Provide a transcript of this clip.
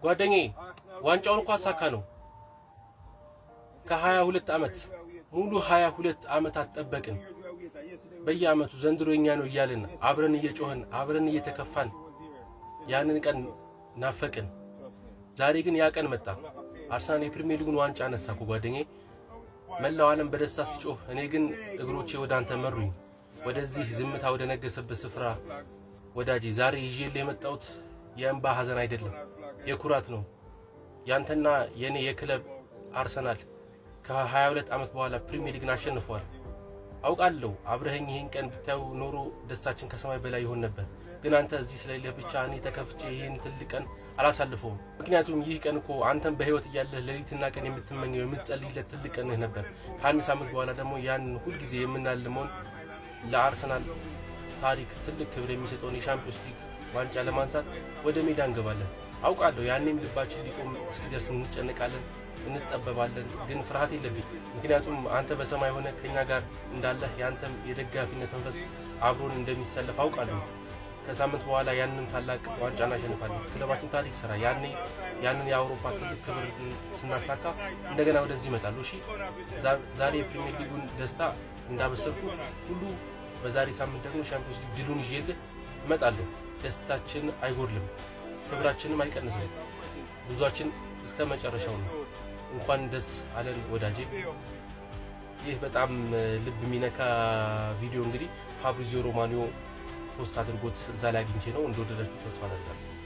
ጓደኛዬ፣ ዋንጫውን እኮ አሳካነው። ከ22 ዓመት ሙሉ 22 ዓመታት ጠበቅን። በየዓመቱ ዘንድሮ የኛ ነው እያልን አብረን እየጮህን፣ አብረን እየተከፋን ያንን ቀን ናፈቅን። ዛሬ ግን ያ ቀን መጣ። አርሰናል የፕሪሚየር ሊጉን ዋንጫ አነሳ እኮ ጓደኛዬ። መላው ዓለም በደስታ ሲጮህ፣ እኔ ግን እግሮቼ ወደ አንተ መሩኝ፣ ወደዚህ ዝምታ ወደ ነገሰበት ስፍራ። ወዳጄ፣ ዛሬ ይዤልህ የመጣሁት የእንባ ሐዘን አይደለም፣ የኩራት ነው። ያንተና የኔ የክለብ አርሰናል ከ22 ዓመት በኋላ ፕሪሚየር ሊግን አሸንፈዋል። አውቃለሁ፣ አብረኸኝ ይህን ቀን ብታዩ ኖሮ ደስታችን ከሰማይ በላይ ይሆን ነበር። ግን አንተ እዚህ ስለሌለህ ብቻ እኔ ተከፍቼ ይህን ትልቅ ቀን አላሳልፈውም። ምክንያቱም ይህ ቀን እኮ አንተም በህይወት እያለህ ሌሊትና ቀን የምትመኘው፣ የምትጸልይለት ትልቅ ቀንህ ነበር። ከአንድ ሳምንት በኋላ ደግሞ ያን ሁልጊዜ የምናልመውን፣ ለአርሰናል ታሪክ ትልቅ ክብር የሚሰጠውን የሻምፒዮንስ ሊግ ዋንጫ ለማንሳት ወደ ሜዳ እንገባለን። አውቃለሁ፣ ያኔም ልባችን ሊቆም እስኪደርስ እንጨነቃለን፣ እንጠበባለን። ግን ፍርሃት የለብኝ፣ ምክንያቱም አንተ በሰማይ ሆነህ ከኛ ጋር እንዳለህ፣ ያንተም የደጋፊነት መንፈስ አብሮን እንደሚሰለፍ አውቃለሁ። ከሳምንት በኋላ ያንን ታላቅ ዋንጫ እናሸንፋለን። ክለባችን ታሪክ ይሰራ። ያኔ ያንን የአውሮፓ ትልቅ ክብር ስናሳካ እንደገና ወደዚህ እመጣለሁ። እሺ፣ ዛሬ የፕሪሚየር ሊጉን ደስታ እንዳበሰርኩ ሁሉ በዛሬ ሳምንት ደግሞ ሻምፒዮንስ ሊግ ድሉን ይዤልህ እመጣለሁ። ደስታችን አይጎድልም፣ ክብራችንም አይቀንስም። ጉዟችን እስከ መጨረሻው ነው። እንኳን ደስ አለን ወዳጄ። ይህ በጣም ልብ የሚነካ ቪዲዮ እንግዲህ ፋብሪዚዮ ሮማኖ post አድርጎት እዛ ላይ አግኝቼ ነው። እንደወደዳችሁ ተስፋ አደርጋለሁ።